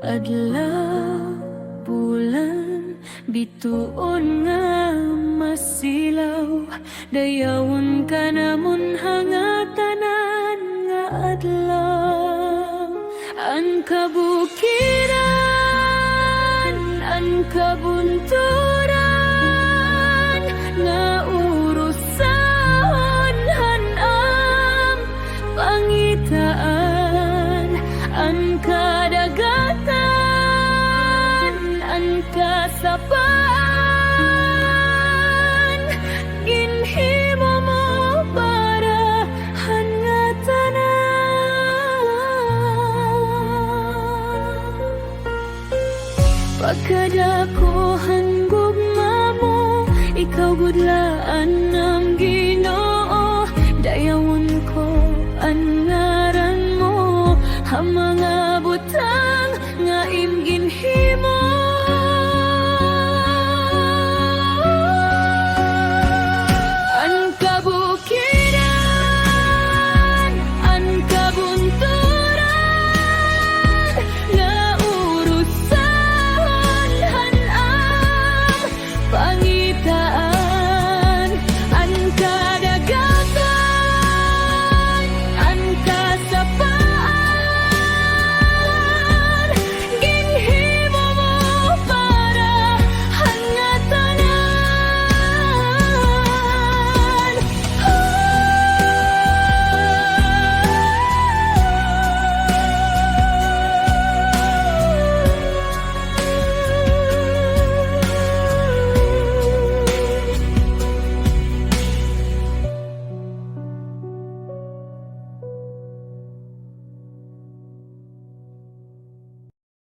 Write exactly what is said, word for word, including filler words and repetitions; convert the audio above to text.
Adlaw, bulan, bituon nga masilaw, dayawon ka namon ha ngatanan nga adlaw. An kabukiran, an kabunturan, nga urusahon han am pangitaan, an kadagatan, an kasapan, ginhimo mo para han ngatanan. Pagkadako han gugma mo, ikaw gud la an am Ginoo, dayawon ko an ngaran mo ha mga butang